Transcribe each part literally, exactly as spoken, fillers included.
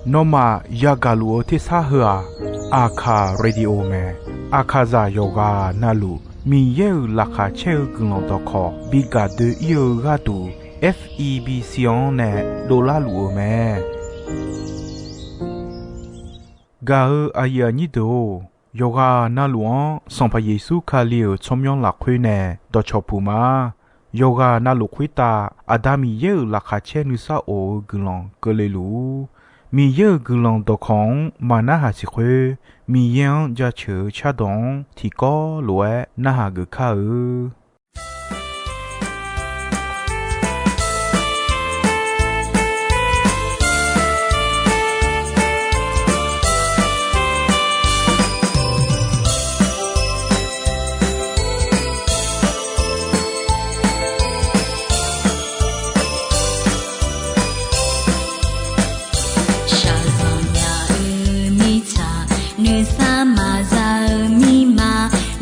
Nawmaf yagaq luf-eu tersar heu-aq, Aqkaq Radio mae. Aqkaqzaq yawqghaq navluf Miqyaer-euq laqkhaq caer-eu guiqlanq dawqkawq bi gaq doe-ir-eu gharduq, F E B C-anr nae dovlar luf-eu mae. Gaq-eu aqyuif aqnyir deuq-or, yawqghaq navluf-anr Sanqpaq Yeqsur Kali-euq tsawrmyanr lafkhoer nae dawqcawq puq ma. Yawqghaq navluf khoertav Aqda Miqyaer-euq laqkhaq caer nuisar of-eu guiqlanq keuvle luf-ur. Miqyaer-euq guiqlanq dawqkawq-anr maqnarhaq siq khoer, Miqyaer-anr jaceuq-eu cardawq-anr tiqkawv lof-aer narhaq geuf kar-eu. Shaqzanq nya-eu mirtsaq, noeqsar maqza-eu mirma,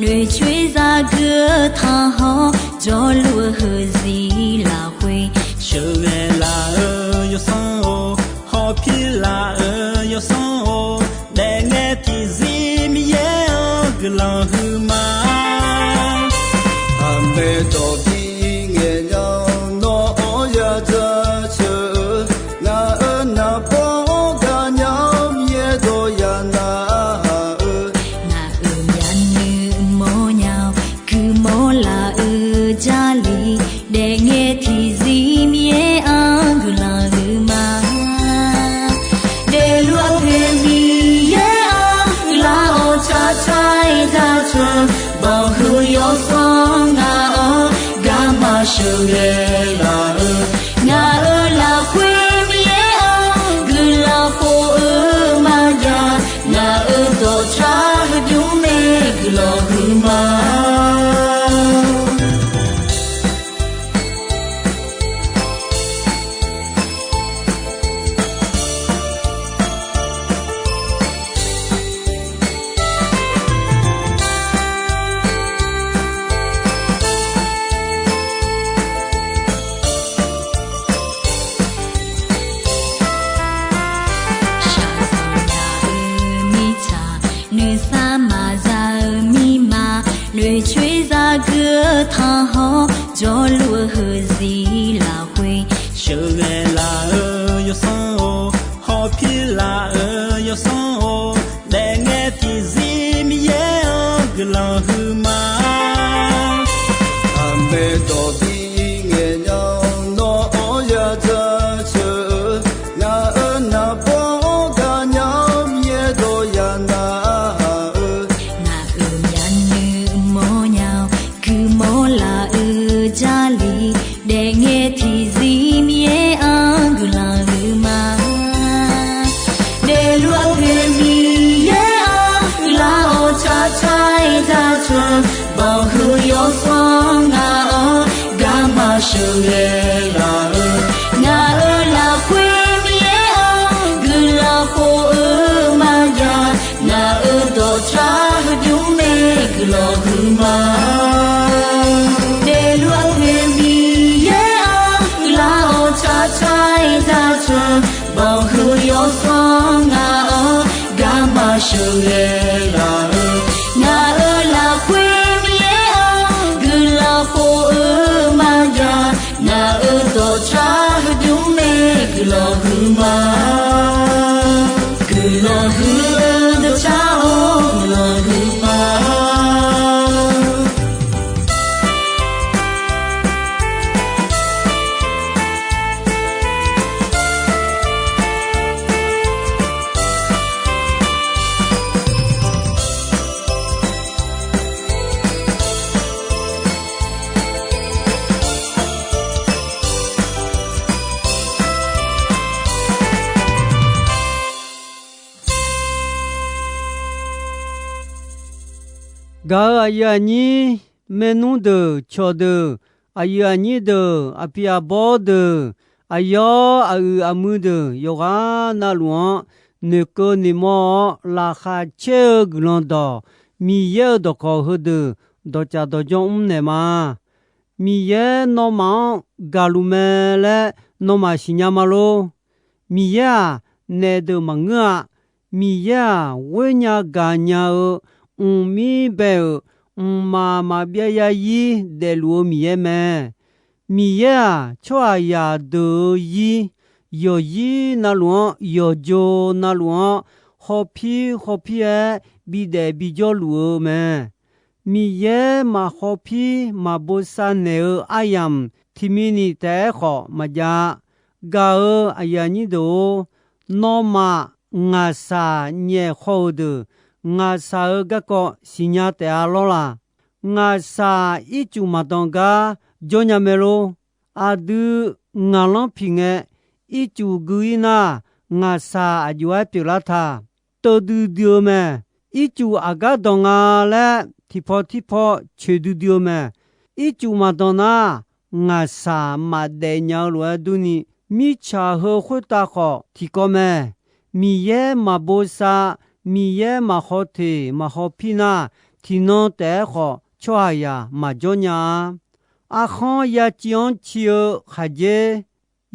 noeqcoer zagui-eu tanqhawr, jawrluf-eu heuzir lafkhoer, sheuqghae laf-eu yawsanr-or, hawpir laf-eu yawsanr-or, daefngae tiqzir Miqyaer-anr guiqlanq huiqma. Aqmaeq dawq bi ngaeq nya-awr nawr-anr ya jaceuq-eu, ngaq-euq naqbawr-anr gaqnya-awr Miqyaer dawq ya narhaq-eu, ngaq-euq myavnuiv mawrnya-awr guimawr laf-eu Jarlif, daefngae tiqzir Miqyaer-anr guiqlanq huiqma. Daefluf-eu poeq Miqyaer-anr guiqlanq-awr tsaqtsaq-aer jaceuq, banqhuiq yawsanr ngaq-anr garma sheuqghae laf-eu, ngaq-euq lafkhoer Miqyaer-anr guiqlanq khof-eu maqjav, ngaq-euq dawqtsaq heudmr nae guiqlanq huiqma. Shaqzanq nya-eu mirtsaq, noeqsar maqza-eu mirma, noeqcoer zagui-eu tanqhawr, jawrluf-eu heuzir lafkhoer, sheuqghae laf-eu yawsanr-or, hawpir laf-eu yawsanr-or, daefngae tiqzir Miqyaer-anr guiqlanq huiqma. Aqmaeq dawq bi ngaeq nya-awr nawr-anr ya jaceuq-eu, ngaq-euq naqbawr-anr gaqnya-awr Miqyaer dawq ya narhaq-eu, ngaq-euq myavnuiv mawrnya-awr guimawr laf-eu Jarlif, daefngae tiqzir Miqyaer-anr guiqlanq huiqma. Daefluf-eu poeq Miqyaer-anr guiqlanq-awr tsaqtsaq-aer jaceuq, banqhuiq yawsanr ngaq-anr garma sheuqghae laf-eu, ngaq-euq lafkhoer Miqyaer-anr guiqlanq khof-eu maqjav, ngaq-euq dawqtsaq heudmr nae guiqlanq huiqma. Daefluf-eu poeq Miqyaer-anr guiqlanq-awr tsaqtsaq-aer jaceuq, banqhuiq yawsanr ngaq-anr garma sheuqghae laf-eu, ngaq-euq lafkhoer Miqyaer-anr guiqlanq khof-eu maqjav, ngaq-euq dawqtsaq heudmr nae guiqlanq huiqma. Guiqlanq huiq-eu dawqtsaq-or, guiqlanq huiqma. Gaq-eu aqyuif aqnyir, maernmr deuq, cawqdeuq, aqyuif aqnyir deuq, aqpiq aqbawr deuq, aqyawf aqyuif aqmuiq deuq, yawqghaq navluf-anr noeqkeuv noeqmawr-awr, laqkhaq caer-eu guiqlanq dawq, Miqyaer-euq dawqkawq heudeuq dawqcaf dawqjawr mrnaeq ma. Miqyaer nawmaf-anr gaqluf mae laer nawmaf siqnya ma lor. Miqyaer-aq, naef deuq maqngeur-a. Miqyaer-aq, ghoer nya gaq nya-eu, mqmir bae-euq, mqmaq maqbyav zarzir daefluf-eu Miqyaer mae. Miqyaer-aq, tsawrhaqzaq deuq-euq zir, yawqzir navluf-anr, yawqjo navluf-anr, hawpir hawpir-aer bidaef bijawr luf-eu mae. Miqyaer maq hawpir maq bosav naeq-eu aryamq tiqmir ni taef-aer khawf maqjav-a. Gaq-euq aqyuif aqnyir deuq-or, nawmaf ngaqshaq nyaef haw-euq deuq, ngaqshaq-euq garkawv siqnya taef-a lawr la? Ngaqshaq ircuf maqdanq gar jawr nya mae lor. Aqdui ngaqlanr piq ngae, ircuf gui-ir nar, ngaqshaq aqjox-aer pyeuflar ta. Teuvdui dui-eu mae. Ircuf aqgar danq nga laer tiqpaw tirpaw coeqdui dui-eu mae. Ircuf maqdanq nar, ngaqshaq maqdaef nya-eu lof-aer durni, mirtsaq heu khoertav khawf tiqkawv mae. Miqyaer maq bosav, Miqyaer maq haw teq maq haw pir nar, tiqnan taef-aer khawf tsawrhaqzaq maqjawr nya-a. Arkhanr yaciv-anr civ-eu khaqdzer,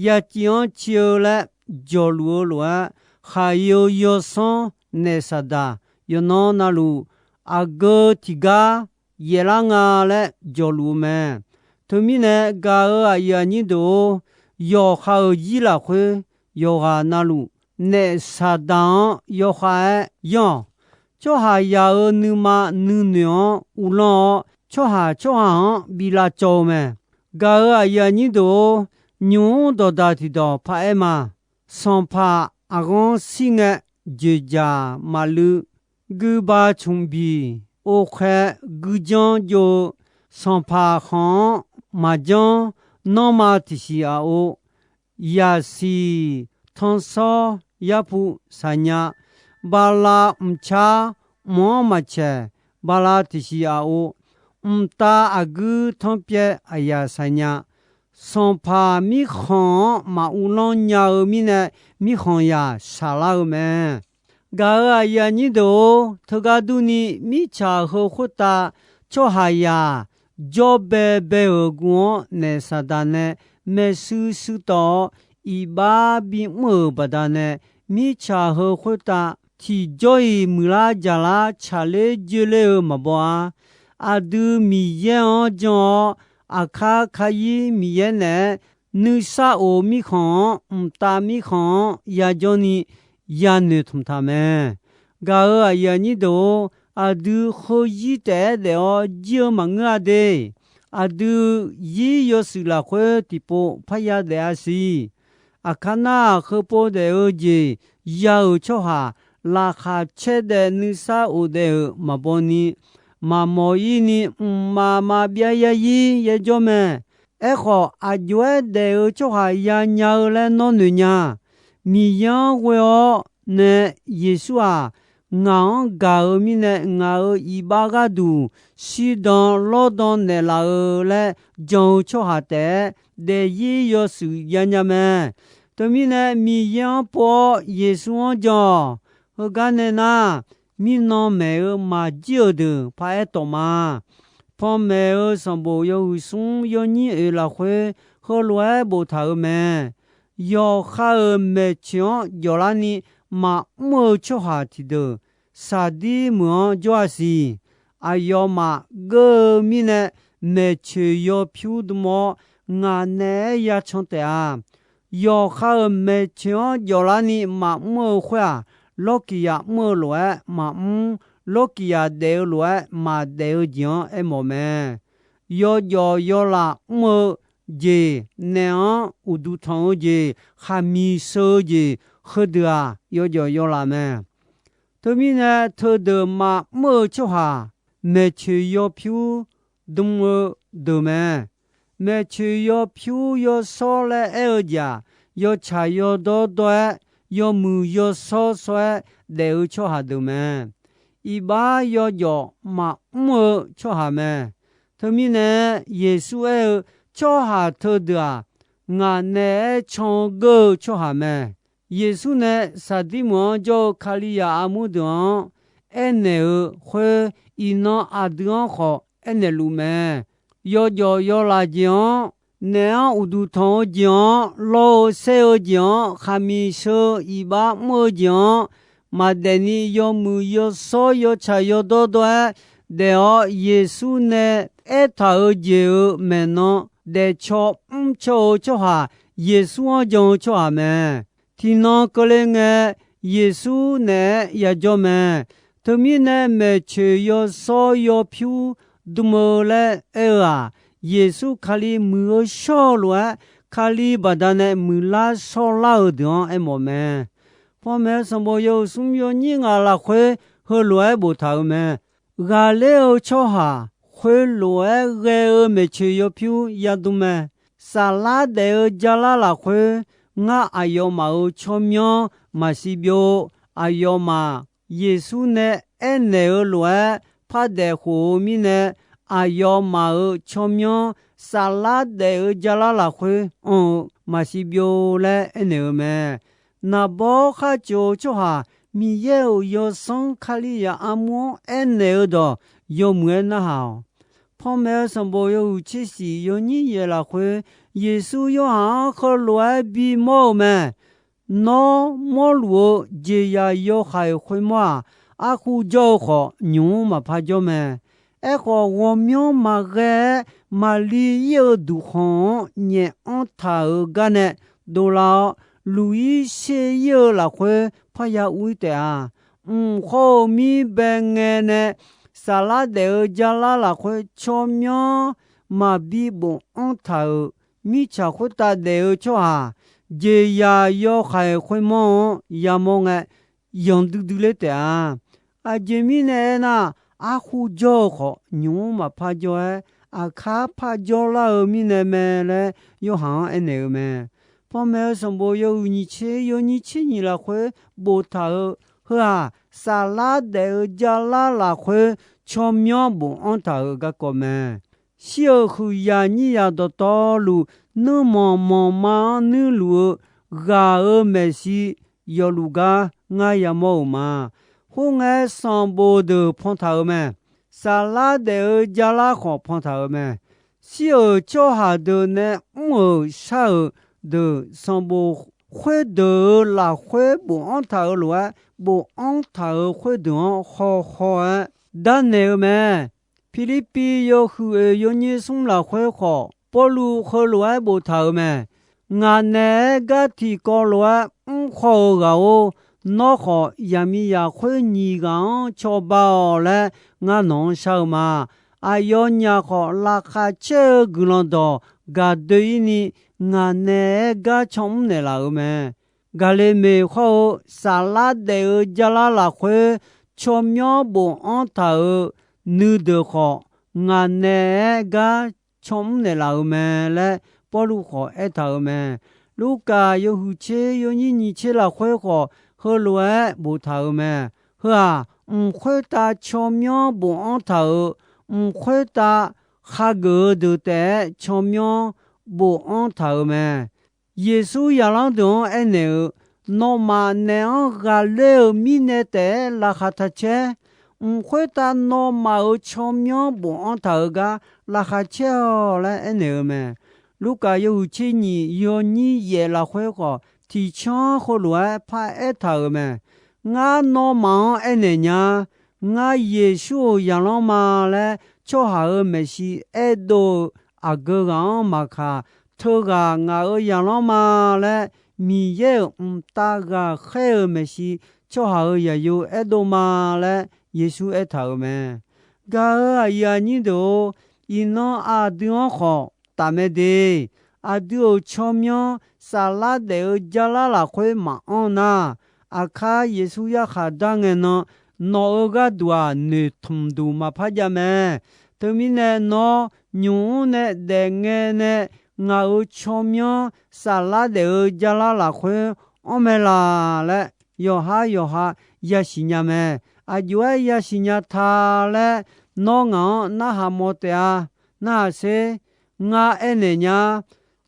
yaciv-anr civ-eu laer jawqluf-eu lof-aer, khaqi-eu yawsanr naef Saqdaq yawqnan navluf aqgeu tiqgar yaeflar nga laer jawqluf-eu mae. Teumirnae gaq-euq aqyuif aqnyir deuq-or, yawqha-euq zir lafkhoer yawqghaq navluf naef Saqdaq-anr yawkhav-aer yanr-awq. Tsawrhaqzaq-euq nuima nuinoeq-anr uvlanr-awr, tsawrhaq tsawrhaq-anr bi lavcawv-eu mae. Gaq-euq aqyuif aqnyir deuq-or, nymq-mr dawqdaq tiqdawq paraer ma. Sanqpaq aqghanr shir ngae, dzoeqdzaq maqluiv, guiba cmq biq, okhae guijanr jov-eu, sanqpaq khanq-anr maqjanr, nanrma tiqsiq aq-or, yaqsiq tanrsawr yarpu saqnya, bala mqcar mq-anr maqcaeq, bala tiqsiq aq-or, mqtav aqguir tanrpyaev aqyaq saqnya, sanqpaq mirkhanq-anr maq uvlanr nya-eu mirnae, mirkhanqzaq shaqlar-eu mae. Gaq-euq aqyuif aqnyir deuq-or, teugar durni mirtsaq heu khoertav tsawrhaqzaq jawr baebae-euq guv-anr naef Saqdaq nae maershuir shuir tawv-awr, iqbax bimr-euq baqdanae, mirtsaq heu khoertav tiqjawr-iq muiqlar jaqlar tsaqler joerler-eu maqbaw-a. Aqdui Miqyaer-anr jan-awr, aqkar kayir Miqyaer naeq-aer nuisar of mirkhanq-anr, mqtav mirkhanq-anr yajawr ni yanoeq tmq taq mae. Gaq-euq aqyuif aqnyir deuq-or, aqdui heuzir taef-aer daef-awr jir-eu maqngeur-a de. Aqdui zir yawshuif lafkhoer tiqpov parya daef-a siq. Aqkar nar-aq, heupov daef-eu jeq ya-euq tsawrhaq laqkhaq caer daef nuisar of daef-euq maqbaw ni, maqmawf-ir ni mqmaq maqbyav yarzir yaerjawr mae. Aerkhawf, aqjox-aer daef-eu tsawrhaq yanya-eu laer nawr noeq nya. Miqyaer-anr ghoe-awr nae, Yeqsur-aq, ngaq-anr gaq-eu mirnae, ngaq-euq iqbax gharduq shirdan lawrdan naeqlaf-eu laer jan-eu tsawrhaq taef-aer daefzir yawshuif yanya mae. Teumirnae, Miqyaer-anr pov-awr Yeqsur-anr jan-awq. Heugar nae nar, mirnan maeq-eu maqjir-euq deuq paraer tawq ma. Panmaeq-eu sanqbof yawhuiq smr yawnyir oeq lafkhoer heulof-aer boftaq-euq mae. Yawqha-euq maeqtsoeq-anr jawflarni maqmr-eu tsawrhaq tiqdeuq, saqdir meuq-anr jawr-a siq. Aqyawfmaf geur-eu mirnae, maeqtsoeq yawpyur dm-awr, ngaq naeq-aer yacan taef-a. Yawqha-euq maeqtsoeq-anr jawflarni maqmr-eu khoer-aq, lawrkiq yaq mr-eu lof-aer maqmr, lawrkiq yaq daef-eu lof-aer maqdaef-eu jeq-anr aermawf mae. Yawjawf yawlaf mr-eu jeq, naeq-anr uqduq tanq-eu jeq, khaqmiq sheu-eu jeq, heudeuq-aq, yawjawf yawlaf mae. Teumirnae, teudeuq maqmr-eu tsawrhaq, maeqtsoeq yawpyur dm-eu deuq mae. Maeqtsoeq yawpyur yawshawr laer aer-eu jeq-aq, yawtsaq yawdawr dawr-aer, yawmuiq yawshawr shawr-aer daef-eu tsawrhaq deuq mae. Iqbax yawjawf maqmr-eu tsawrhaq mae. Teumirnae, Yeqsur aer-eu, tsawrhaq teudeuq-aq, ngaq naeq-aer can-eu geur-eu tsawrhaq mae. Yeqsur nae saqdir meuq-anr jawr-eu Kalizaq armur deuq-anr aernaeq-euq khoer, iqnan aqdui-anr khawf aernaeq luf mae. Yawjawf yawlaf jeq-anr naeq-anr uqduq tanq-eu jeq-anr, lawr-eu saer-eu jeq-anr, khaqmiq sheu iqbax mr-eu jeq-anr, maqdaef ni yawmuiq yawshawr yawtsaq yawdawr dawr-aer daef-awr, Yeqsur nae aertaq-euq jeq-euq maeqnan daefcaw mrcaw-eu tsawrhaq, Yeqsur-anr jan-eu tsawrhaq mae. Tiqnan keuvle ngae, Yeqsur naeq-aer yajawr mae. Teumirnae maeqtsoeq yawshawr yawpyur dm-eu laer aer-eu-aq, Yeqsur Kali muiq-eu shawr-eu lof-aer, Kali baqdanae muiqlar shawrlar-euq deuq-anr aermawf mae. Panmaeq-eu sanqbof yawhuiq smr yawnyir ngaq lafkhoer heulof-aer boftaq-euq mae. Ghaqler-eu tsawrhaq khoerlof-aer ghae-eu maeqtsoeq yawpyur yadm mae. Saflar daef-eu jalar lafkhoer, ngar aqyawfmaf-euq tsawrmyanr maqsiq byov. Aqyawfmaf Yeqsur nae aernaeq-eu lof-aer pardaef khof-eu mirnae, aqyawfmaf-euq tsawrmyanr saflar daef-eu jalar lafkhoer anr-eu maqsiq byov laer aernaeq-eu mae. Naqbawr khartsof-eu tsawrhaq Miqyaer-euq Yawsanr Kalizaq armur-anr aernaeq-eu dawq yawmuiq-aer narhaq-awq. Panmaeq-eu sanqbof yawhuiq tsershif yawnyir yaef lafkhoer, Yeqsur Yorhaq-anr heulof-aer bimawr-eu mae. Nawr mawrluf-eu jeqzaq yawhaiq khoermawr-aq, arkhu jawr-eu khawf, nymq-mr maqpar jawr mae. Aerkhawf, ghawqmyanr maqghae-aer maqli ir-eu duqkhanq-anr nyaef anr taq-euq gar nae dovlar-awr, luq-ir sher ir-eu lafkhoer parya ur-ir taef-a. Mq khawr-eu mir bae ngae nae saflar daef-eu jalar lafkhoer tsawrmyanr maqbi bofanr taq-euq mirtsaq khoertav daef-eu tsawrhaq, jeqzaq yawhaiq khoermawr-anr yamawr ngae, yanq duidui ler taef-a. Aqjeq mirnae aernar, arkhu jawr-eu khawf, nymq-mr maqpar jawr-aer, aqkar parjawr lar-eu mirnae mae laer Yorhaq-anr aernaeq-eu mae. Panmaeq-eu sanqbof yawhuiq nyiq tser yawnyir tser nyiq lafkhoer boftaq-eu, heu-aq, saflar daef-eu jalar lafkhoer tsawrmyanr bofanr taq-euq garkawv mae. Shir-euq huiqzaq nyir zaq dawqtawvluf, nuirmanq manqma-anr nuirluf-eu ghaq-euq maeqshi yawfluf gar ngar yamawr-euq ma. Khoerngae, sanqbof deuq pantaq-euq mae. Saflar daef-eu jalar khawf pantaq-euq mae. Shir-euq tsawrhaq deuq nae mr-euq shar-euq deuq sanqbof khoerdeuq-euq lafkhoer bofanr taq-euq lof-aer, bofanr taq-euq khoerdeuq-anr hawhaw-aer darnaeq-eu mae. Pirlirpiv yawhuiq oeq yawnyir smr lafkhoer khawf, Pawrluv heulof-aer boftaq-euq mae. Ngaq naeq-aer gar tiqkawv lof-aer mr khawf-eu ghaq-or, nawr khawf, zaqmiqzaq khoer nyiq ghaq-anr cawba-awq laer ngar nawq-anr shar-eu ma. Aqyawfnyaf khawf, laqkhaq caer-eu guiqlanq dawq gaq doe-ir ni, ngaq naeq-aer gar can mr naeqlaf-euq mae. Gaqleqmeq khawr-eu saflar daef-eu jalar lafkhoer tsawrmyanr bofanr taq-euq nuideuq khawf, ngaq naeq-aer gar can mr naeqlaf-euq mae laer Pawrluv khawf aertaq-euq mae. Lurkaf yawhuiq tser yawnyir nyiq tser lafkhoer khawf, heulof-aer boftaq-euq mae. Heu-aq, mq khoertav tsawrmyanr bofanr taq-euq, mq khoertav khageuf-eu deuq taef-aer tsawrmyanr bofanr taq-euq mae. Yeqsur zaqlanr deuq-anr aernaeq-eu, Nawmaf naeq-anr ghaqler-eu mirnae taef-aer laqkhaq taq caer. Mq khoertav nawmaf-euq tsawrmyanr bofanr taq-euq gar laqkhaq caer-awq laer aernaeq-eu mae. Lurkaf yawhuiq tser nyiq yawnyir yaef lafkhoer khawf, tiqcanr khoerlof-aer paraer taq-euq mae. Ngar nawmaf-anr aernaeq nya. Ngar Yeqsur-euq zaqlanr ma laer tsawrhaq-euq maeqshi aerdov-eu aqgeu ghaq-anr maqkaq, teughaq ngaq-euq zaqlanr ma laer Miqyaer-euq mqtav ghaqkhaer-euq maeqshi tsawrhaq-euq zaqyo aerdov ma laer Yeqsur aertaq-euq mae. Gaq-euq aqyuif aqnyir deuq-or, iqnan aqdui-anr khawf tafmae de. Aqdui-euq tsawrmyanr saflar daef-eu jalar lafkhoer maqanr nar, aqkar Yeqsur yarkhaq dar ngae nan, nawq-euq gharduq-aq noeqtmq duq maqpar jav mae. Teumirnae nawr nymq mr nae daef ngae nae ngaq-euq tsawrmyanr saflar daef-eu jalar lafkhoer anr mae laq laer yawqhar yawqha yasiq nya mae. Aqjox-aer yasiq nya ta laer nawr ngaq-anr narhaq mawf taef-a. Narhaq sher. Ngar aernaeq nya.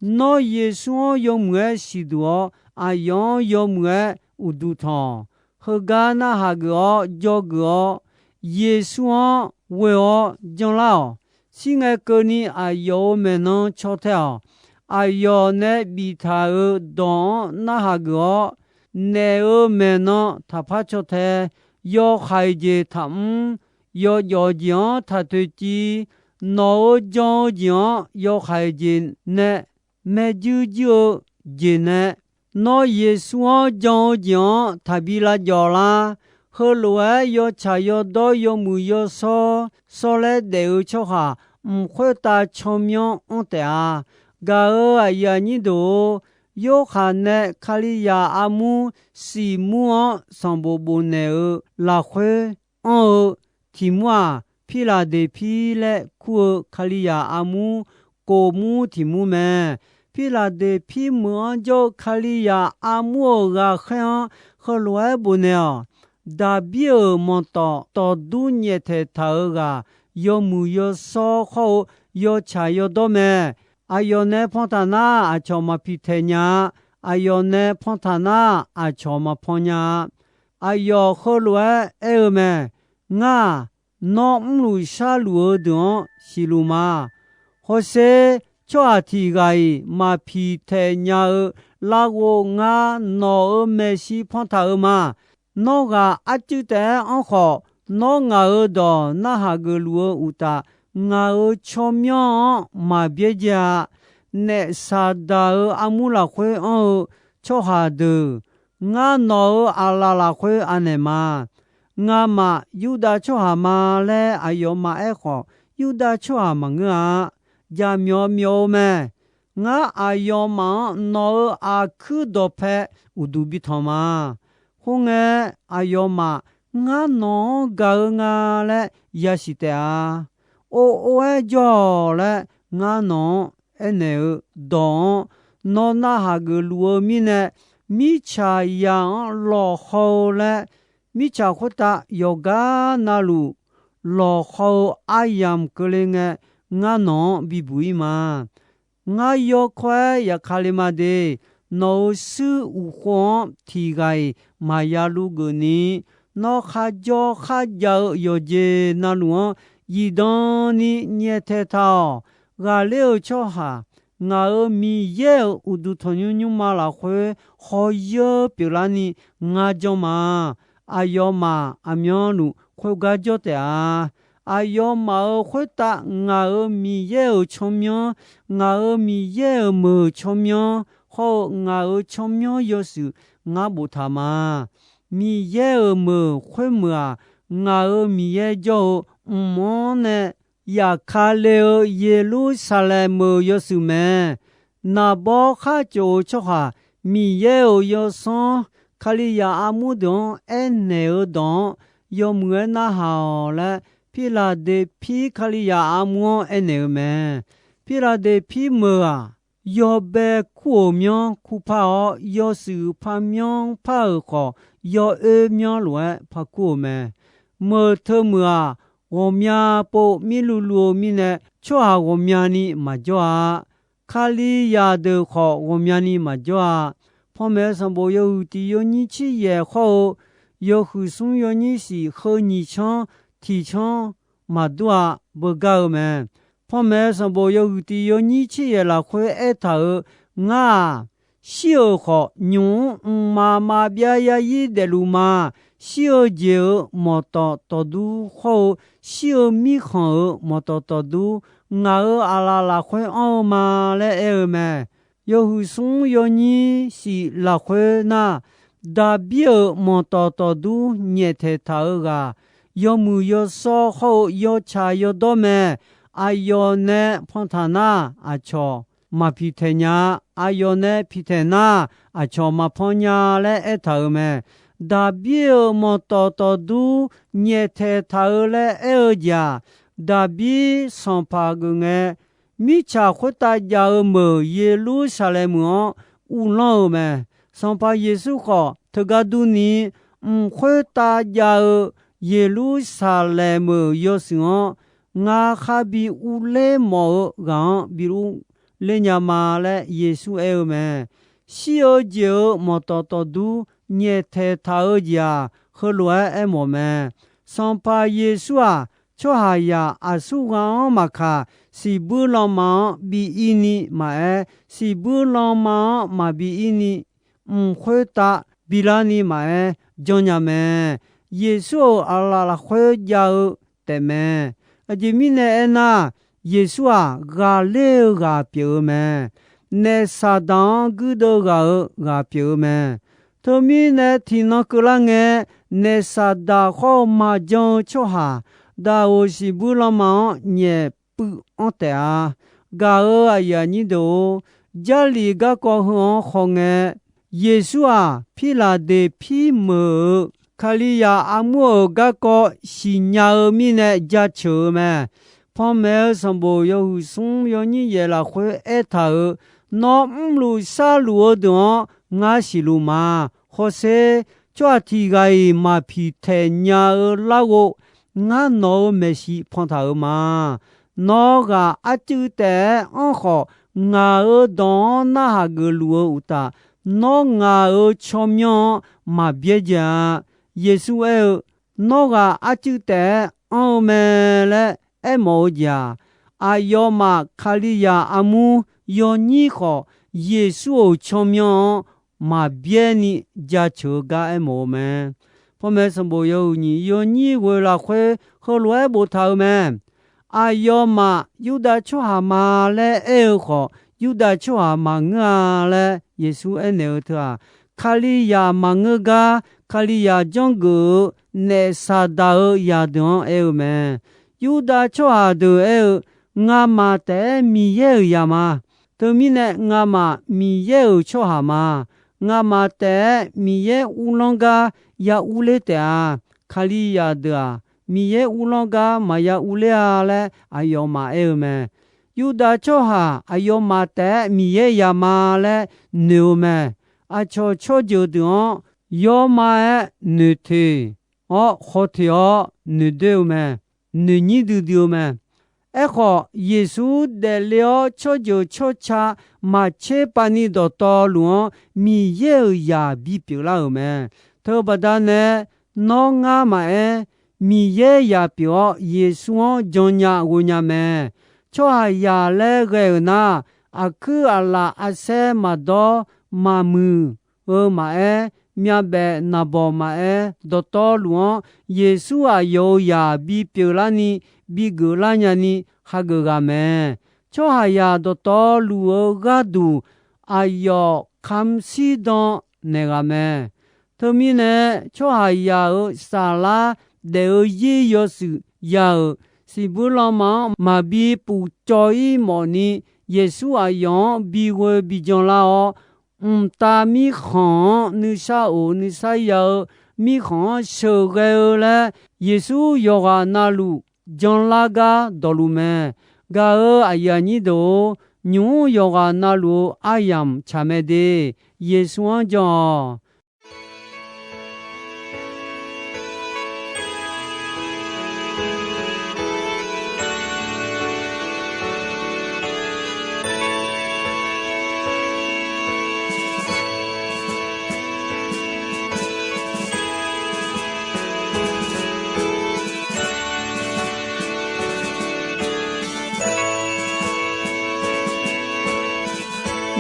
Nawr Yeqsur-anr yawmuiq-aer siqduq-awr, aqyawf-anr yawmuiq-aer uqduq tanq-awq. Heugar narhaq geuf-awr jawrgeuf-awr, Yeqsur-anr ghoe-awr janlar-awq. Shir ngae keuvni aqyawf-euq maeqnan caw tae-awq. aqyawf nae biftaq-euq dawq-anr narhaq geuf-awr, naef-euq maeqnan taqpar caw tae, yawhaiq jeq taqmr, yawjawf jeq-anr taq toeqciv, nawq-euq jan-eu jeq-anr yawhaiq jeq nae, maerjuir juir-eu jeq nae, nawr Yeqsur-anr jan-eu jeq-anr taqbi lavjawf lar. Heulof-aer yawtsaq yawdawr yawmuiq yawshawr shawrlaer daef-eu tsawrhaq mq khoertav tsawrmyanr anr taef-a. Gaq-euq aqyuif aqnyir deuq-or, Yorhaq nae Kalizaq armur Siqmur-anr sanqbof bofnaeq-eu lafkhoer anr-eu tiqmur-aq, Pirlaqdeqpir laer kur-eu Kalizaq armur, kof mur tiqmur mae. Pirlaqdeqpir meuq-anr jawr-eu Kalizaq armur-euq ghaqkhaer-anr heulof-aer bofnaeq-awq. Daqbir-euq manqtawf tawfdur nyaeftaeq taq-euq ghaq, yawmuiq yawshawr khawr-eu yawtsaq yawdawr mae. Aqyawf nae pantaq nar, aqcawq maqpiq taeq nya-a. Aqyawf nae pantaq nar, aqcawq maqpan nya-a. Aqyawf heulof-aer aer-eu mae. Ngar-aq, nawr mrluf sharluf-eu deuq-anr siqluf ma. Hawsher, tsawrhaq tiq ghaq-iq maqpiq taeq nya-eu larghov ngar nawq-euq maeqshi pantaq-eu ma. Nawr ghaq arcuiv taef-aer anr khawf, nawr ngaq-euq dawq narhaq geufluf-eu uqtaf, ngaq-euq tsawrmyanr-anr maq byaerdzae-a. Naef Saqdaq-euq armur lafkhoer anr-eu tsawrhaq deuq, ngar nawq-euq aqlaf lafkhoer anaeq ma. Ngamaf Yurdav tsawrhaq ma laer aqyawfmaf aerkhawf, Yurdav tsawrhaq maqngeur-a. Jaqmyawf myawf-eu mae. Ngar aqyawfmaf-anr nawq-euq aqkuir dawqpae uqduq bitanq ma. Khoerngae, aqyawfmaf ngar nawq-anr gaq-eu nga laer yasiq taef-a. Or or-aer jawr-awq laer ngar nawq-anr aernaeq-eu dawq-anr nawr narhaq geufluf-eu mirnae, mirtsaqzaq-anr lawqhaw-eu laer, mirtsaq khoertav yawqgar navluf lawqhaw-eu aryamq keuvle ngae, ngar nawq-anr bibuq-ir ma. Ngar yawkawr-aer yaqkale ma de. Nawq-euq shuir uqkhov-anr tiq ghaq-iq maqya luf geufni, nawr kharjawr kharjav-eu yawqjeq navluf-anr zifdan ni nyaeftaeq taq-awq. Ghaqler-euq tsawrhaq, ngaq-euq Miqyaer-euq uqduq tanqnymr nymrma lafkhoer hawyeur pyeuflarni ngar janr ma. Aqyawfmaf aqmyanluf khoergar jawr taef-a. Aqyawfmaf-euq khoertav ngaq-euq Miqyaer-euq tsawrmyanr, ngaq-euq Miqyaer-euq meuq tsawrmyanr hawr-eu ngaq-euq tsawrmyanr yawshuif ngar boftaq ma. Miqyaer-euq meuq khoermeuq-aq, ngaq-euq Miqyaer jawr-eu mq-anr nae yaqkale-eu Yeqlursaqlaeq meuq yawshuif mae. Naqbawr khar cof-eu tsawrhaq Miqyaer-euq yawsanr Kalizaq armur deuq-anr aernaeq-eu dawq-anr yawmuiq-aer narhaq-awq laer, Pirlaqdeqpir Kalizaq armur-anr aernaeq-eu mae. Pirlaqdeqpir meuq-aq, yawbae kur-euq myanr kur par-awr, yawshuif par myanr par-euq khawf, yawoer myanr lof-aer par kur-euq mae. Meuq teu meuq-aq, ghawqmya pov mirluv luv-eu mirnae, tsawrhaq ghawqmyani maqjawr-a. Kalizaq deuq khawf ghawqmyani maqjawr-a. Panmaeq-eu sanqbof yawhuiq tiq yawnyir tser yaeq hawr-eu, yawhuiq smr yawnyir shif heu nyiq canr tiq canr maqdur-a. Beugar-eu mae. Panmaeq-eu sanqbof yawhuiq tiq yawnyir tser yaeq lafkhoer aertaq-euq, ngar-aq, shir-euq khawf, nymq-mr mqmaq maqbyav yarzir daefluf ma. Shir-eu jeq-euq mawqtawf tawqdur hawr-eu, shir-eu mirkhanq-euq mawqtawf tawqdur, ngaq-euq aqlaf lafkhoer anr-eu ma laer aer-eu mae. Yawhuiq smr yawnyir shif lafkhoer nar, Daqbir-euq mawqtawf tawqdur nyaeftaeq taq-eu ghaq, yawmuiq yawshawr hawr-eu yawtsaq yawdawr mae. Aqyawf nae pantaq nar, aqcawq maqpiq taeq nya-a. Aqyawf nae piq taeq nar, aqcawq maqpan nya laer aertaq-euq mae. Daqbir-euq mawqtawf tawqdur nyaeftaeq taq-eu laer aer-eu jeq-aq, Daqbir sanqpaq geuf ngae, mirtsaq khoertav jav-eu meuq Yeqlursaqlaeq meuq-anr uvlanr-eu mae. Sanqpaq Yeqsur khawf, teugar durni, mq khoertav jav-eu Yeqlursaqlaeq meuq yawshuif-anr, ngar khar bi urler mawf-eu ghaq-anr bi urler nya ma laer Yeqsur aer-eu mae. Shir-eu jeq-euq mawqtawf tawqdur nyaeftaeq taq-eu jeq-aq, heulof-aer aermawf mae. Sanqpaq Yeqsur-aq, tsawrhaqzaq aqsurghaq-anr maqkaq, siqbuir lanma-anr bi ir ni maqaer, siqbuir lanma-anr maqbi ir ni, mq khoertav bilar ni maqaer janrnya mae. Yeqsur-euq aqlaf lafkhoer jav-eu taefmae. Aqjeq mirnae aernar, Yeqsur-aq, ghaqler-eu ghaq pyeuf-eu mae. Naef Saqdaq-anr guirdeuv ghaq-euq ghaq pyeuf-eu mae. Teumirnae tiqnan keuvlar ngae, Naef Saqdaq khawr-eu maqjan-eu tsawrhaq, daqoq siqbuir lanma-anr nyaef puiv anr taef-a. Gaq-euq aqyuif aqnyir deuq-or, Jarlif garkawv heu-anr khawngae, Yeqsur-aq, Pirlaqdeq pirmeuq-euq Kalizaq armur-euq garkawv siqnya-eu mirnae jaceuq-eu mae. Panmaeq-eu sanqbof yawhuiq smr yawnyir yaef lafkhoer aertaq-euq, Nawr mrluf sharluf-eu deuq-anr ngar siqluf ma. Hawsher, tsawrhaq tiq ghaq-iq maqpiq taeq nya-eu larghov, ngar nawq-euq maeqshi pantaq-euq ma. Nawr ghaq arcuiv taef-aer anr khawf, ngaq-euq dawq-anr narhaq geufluf-eu uqtaf, nawr ngaq-euq tsawrmyanr-anr maq byaerdzae-a. Yeqsur aer-eu, Nawr ghaq arcuiv taef-aer anr-eu mae laer aermawf-eu jeq-aq, aqyawfmaf Kalizaq armur yawnyir khawf, Yeqsur-euq tsawrmyanr-anr maq byaer ni jaceuq-eu gar aermawf-eu mae. Panmaeq sanqbof yawhuiq nyiq yawnyir ghoe lafkhoer heulof-aer boftaq-eu mae. Aqyawfmaf Yurdav tsawrhaq ma laer aer-eu khawf, Yurdav tsawrhaq maqngeur-a laer Yeqsur aernaeq-eu teu-aq, Kalizaq maqngeur gar Kalizaq janrgeuf-eu Naef Saqdaq-euq zaqdeuq-anr aer-eu mae. Yurdav tsawrhaq deuq aer-eu, Ngamaf taef-aer Miqyaer-euq zaq ma. Teumirnae ngamaf Miqyaer-euq tsawrhaq ma. Ngamaf taef-aer Miqyaer uvlanr gar ya urler taef-a. Kalizaq deuq-aq, Miqyaer uvlanr gar maqya urler-a laer aqyawfmaf aer-eu mae. Yurdav tsawrhaq aqyawfmaf taef-aer Miqyaer zaq ma laer noeq-eu mae. Aqcawq tsawrjeuq deuq-anr yawma-aer noeqteq-awr khawteq-awr noeqdoer-eu mae. Noeqnyir duidui-eu mae. Aerkhawf, Yeqsur daefle-awr tsawrjeuq tsawrca maqtser pavni dawqtawvluf-anr Miqyaer-euq zaq bipyeuf lar-euq mae. Teubaqda nae, nawr ngar maqaer, Miqyaer zaq pyeuf-awr Yeqsur-anr jannya ghovnya mae. Tsawrhaqzaq laer ghae-euq nar, aqkuir aqlaf arsaer maqdawr maqmuiq-eu maqaer, myavbaef naqbawq maqaer, dawqtawvluf-anr Yeqsur aqyawf-euq zaq bipyeuf larni bigeuf lar nyani hageuf ghaq mae. Tsawrhaqzaq dawqtawvluf-eu gharduq aqyawf kamq shirdan naeq ghaq mae. Teumirnae, tsawrhaqzaq-euq saflar daef-eu yir yawshuif ya-euq siqbuir lanma-anr maqbi pufcawv-ir mawfni, Yeqsur aqyawf-anr bighoe bijan lar-awr, mqtav mirkhanq-anr nuisar of nuisar ya-eu mirkhanq-anr sheuqghae-eu laer, Yeqsur yawqghaq navluf janlar gar dawqluf mae. Gaq-euq aqyuif aqnyir deuq-or, nymq-mr yawqghaq navluf-eu aryamq tsaq mae de. Yeqsur-anr jan-awq.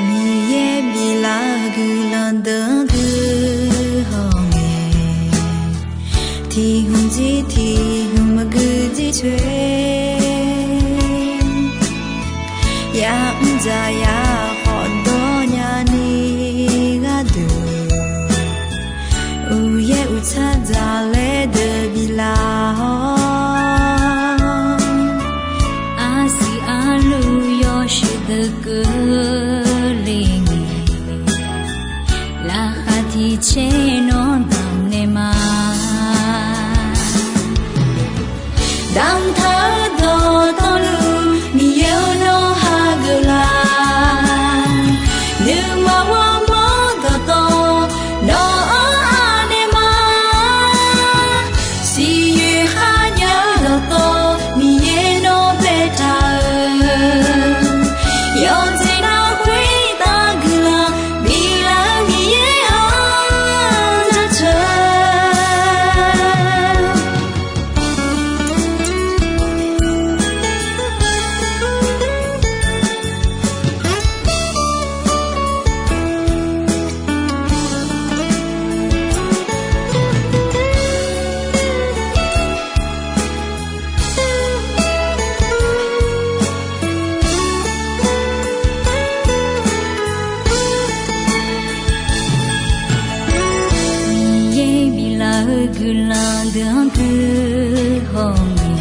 Miqyaer biflar-eu guiqlanq deuq-anr guihaw ngae, tiq hmq jir tiq hmq maqgui jir coer, ya'mr dzaq ya khawf dawr nyani gharduq, uqyaer uqtsar dzaq laer deuq biflar-awr, arsiq arluv yawshuif deuq keuvle ngae, laqkhaq tiq tser nawr damq naeq ma. Damqtaq-eu dawqtawvluf Miqyaer-or nawr hageuf la. Nuima ghawrmawr dawqtawv nawq-anr anaeq ma. Siqyoeq kharjav-eu dawqtawv Miqyaer nawr baetaq-eu, yawqjeq navluf khoertav guiqlanq biflaf-eu Miqyaer-or, jaceuq Guiqlanq deuq-anr guihaw ngae,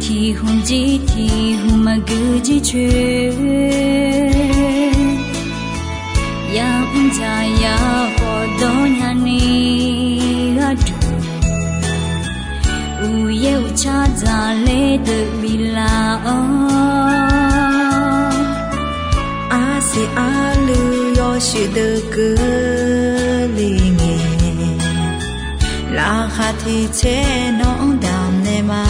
tiq hmq jir tiq hmq maqgui jircoer, ya'mr dzaq ya'khawf dawr nyani gharduq, uqyaer uqtsar dzaqler deuq biflaf-awr, arsiq arluiv yawshuif deuq keuvle ngae, laqkhaq tiq tser nawr-anr damqnaeq ma.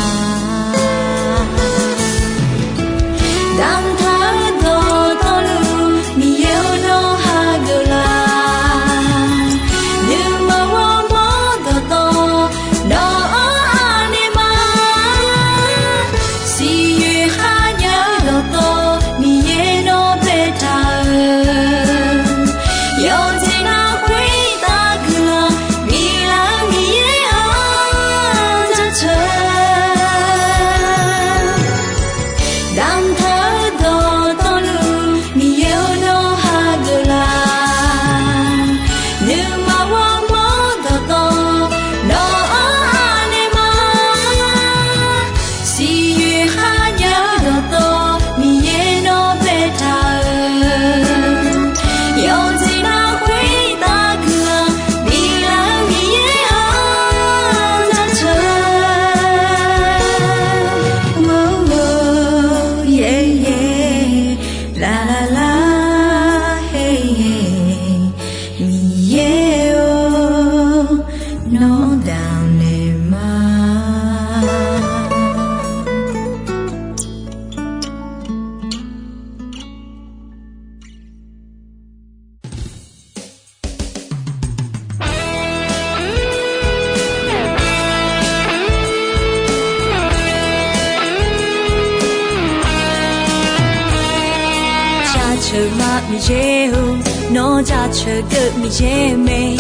Damqtaq-eu dawqtawvluf Miqyaer-or, nawr hageuf laf. Nuima ghawrmawr dawqtawv nawq-anr anaeq ma. Siqyoeq kharjav-eu dawqtawv Miqyaer nawr baetaq-euq, yawqjeq nar khoertav guiqlanq biflaf-eu Miqyaer-anr jaceuq. Damqtaq-eu dawqtawvluf Miqyaer-or, nawr hageuf laf. Nuima ghawrmawr dawqtawv nawq-anr anaeq ma. Siqyoeq kharjav-eu dawqtawv Miqyaer nawr baetaq-euq, yawqjeq nar khoertav guiqlanq biflaf-eu Miqyaer-anr jaceuq. Lar lar lar her, Miqyaer-or, nawr damqnaeq ma. Jaceuq ma Miqyaer-or, nawr jaceuq geuv Miqyaer mae,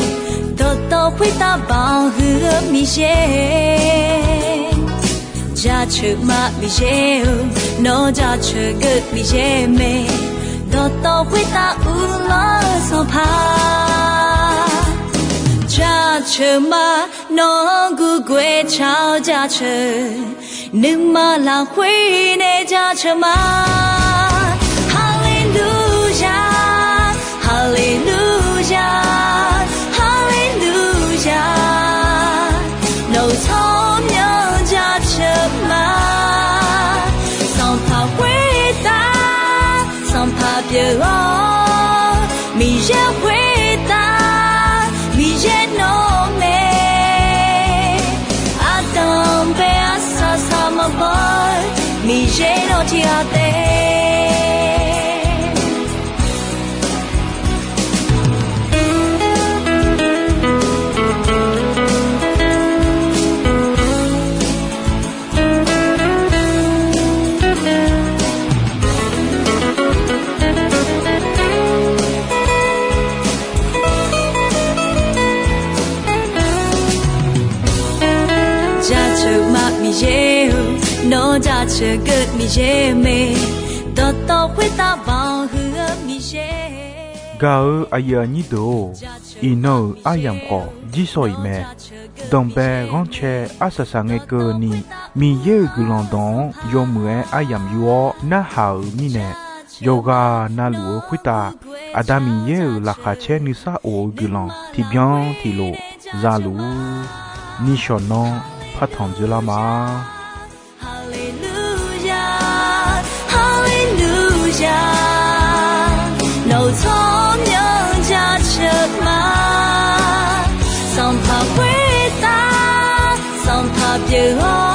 dawqtawv khoertav baoq huiq-eu Miqyaer. Jaceuq ma Miqyaer-or, nawr jaceuq geuv Miqyaer mae, dawqtawv khoertav uvlanr-eu Sanqpaq. Jaceuq ma, nawq-anr gurgoer car-awr jaceuq, nuima lafkhoer nae jaceuq ma. Haleluya, haleluya, haleluya. Nawq-euq tsawrmyanr jaceuq ma. Sanqpaq khoertav, Sanqpaq pyeuf-awr, Miqyaer khoertav, Miqyaer nawr mae. Ardanq bae arsaq saq maqbaw-eu, Miqyaer nawr tiqghaq taef. Jaceuq ma Miqyaer-or, nawr jaceuq geuv Miqyaer mae, dawqtawv khoertav baoq huiq-eu Miqyaer. Gaq-eu aqyuif aqnyir deuq-or, iqnan-euq aryamq khawf jirsawq iq mae. Danqbae ghanrcae arsaq saq ngae keuvni, Miqyaer-euq guiqlanq dawq-anr yawmuiq-aer aryamq yur-awr narhaq-euq mirnae, yawqghaq navluf-eu khoertav Aqda Miqyaer-euq laqkhaq caer nuisar of-eu guiqlanq tiqbyan tiqlof zaluf-ur. Nishawq nanr partanq dzoerlar ma. Haleluya, haleluya. Nawq-euq tsawrmyanr jaceuq ma. Sanqpaq khoertav, Sanqpaq pyeuf-awr,